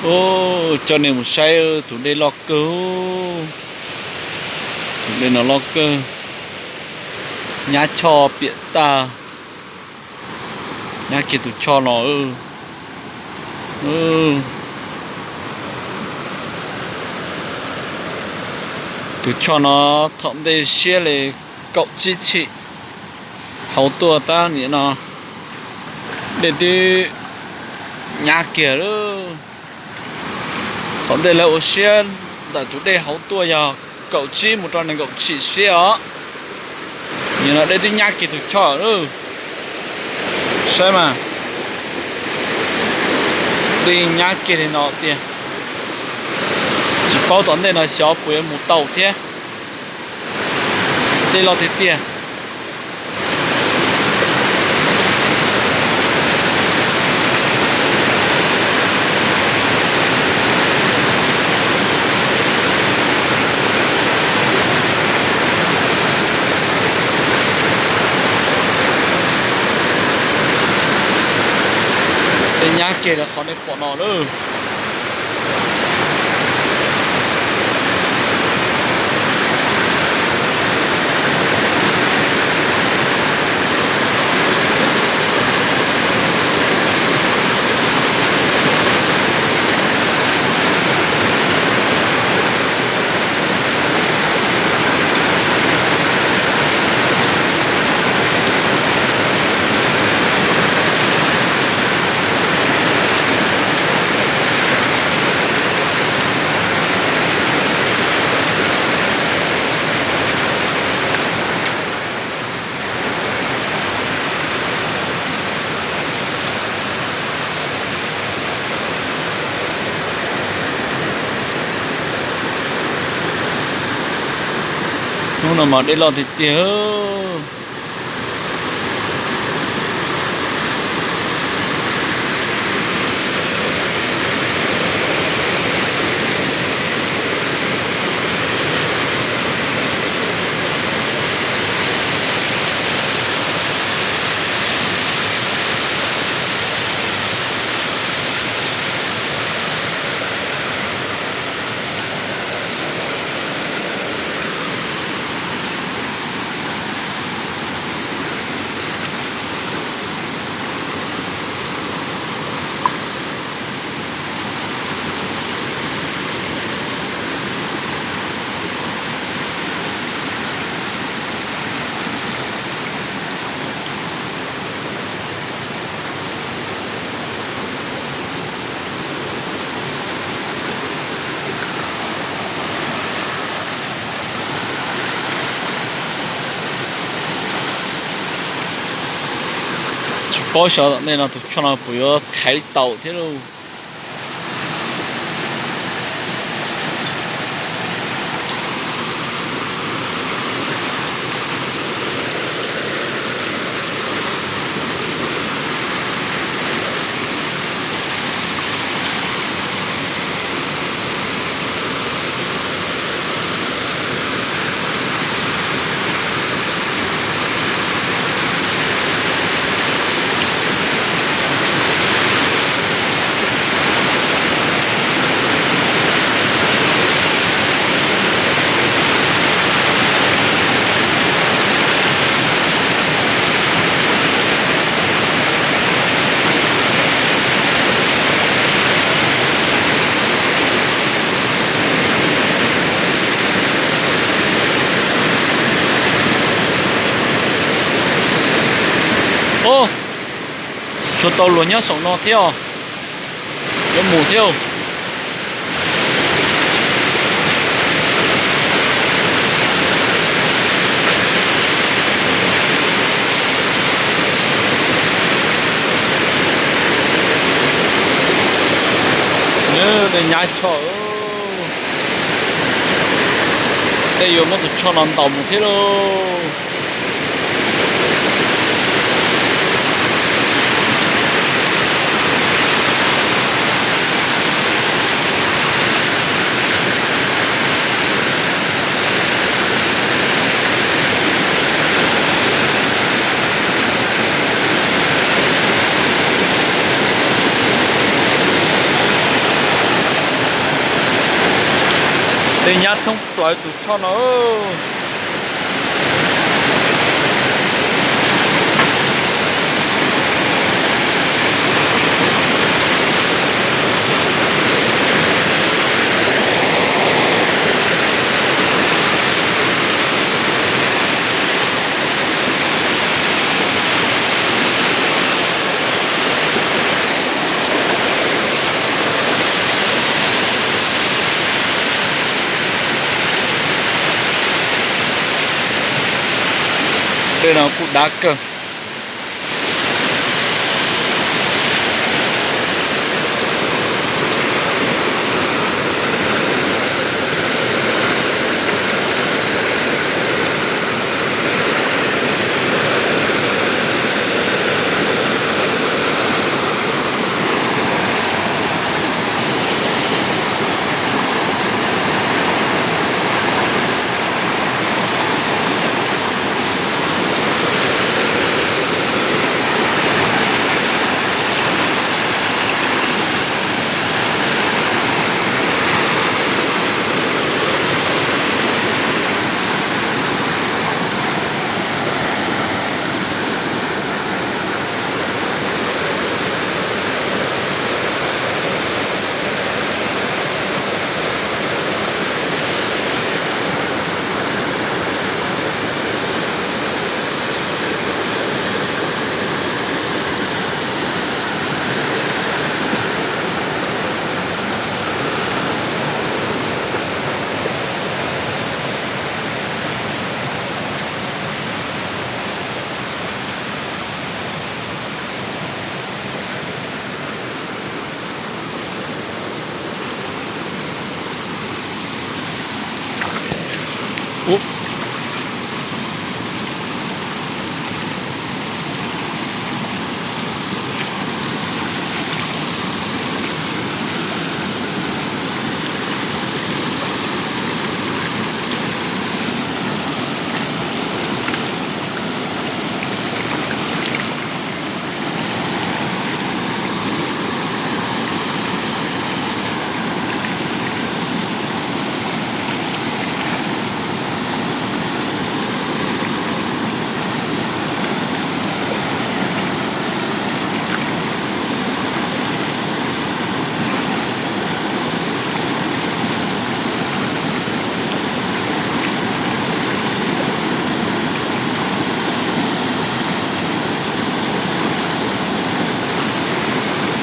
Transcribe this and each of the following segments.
Ub, coj nej mus saib tus dej loj kawg. Tus dej no loj kawg. Nyab choj piam tag. Nyab kiag tus choj no. Tus choj no thaum ntej siab li kaum tsib tshim hauv tuaj tab nim no dej twb nyab kiag lawm. Thaum ntej lawv ua siab ntawm tus dej hauv tuaj yog kaum tsib mus rau nees nkaum tshim siab os. Nim no dej twb nyab kiag tus choj lawm. Saib mas, dej nyab kiag li no tiag. Tsis paub tom ntej no xyov puas yuav mus tau thiab. Dej loj tiag tiag. Dej nyab kiag li qhov nej pom no lawm. Hnub no mas dej loj tiag tiag. Tsis paub xyov tom ntej no tus choj no puas yuav thaiv tau thiab lauj. Ub, tshuav tau luag nyob saum no thiab os. Yuav mus thiab. Dej nyab choj. Tej yuav muab tus choj no ntaus mus thiab lauj. Tej nyab thoob plaws tus choj no. Tej no kuj dav kawg.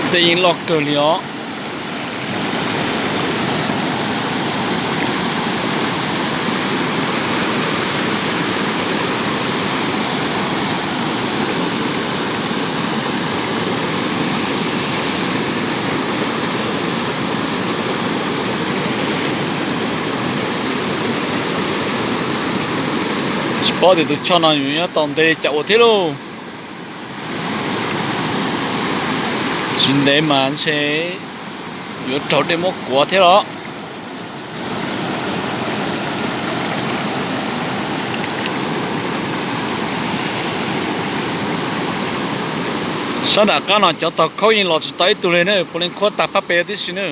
Tej yeej loj kawg li os. Tsis paub tias tus choj no yuav nyob tau ntev li cas ua thiab lauj. Tsis ntev mas ntshe yuav raug dej muab kuav thiab los. Sab nram qab no cov tog khaub yeej los tsis tau ib tug li na, puav leej khuab tag phab pem tib si na.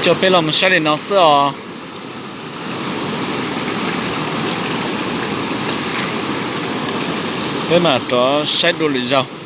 Coj peb los mus saib li no xwb os. Peb mam rov saib dua lwm zaug.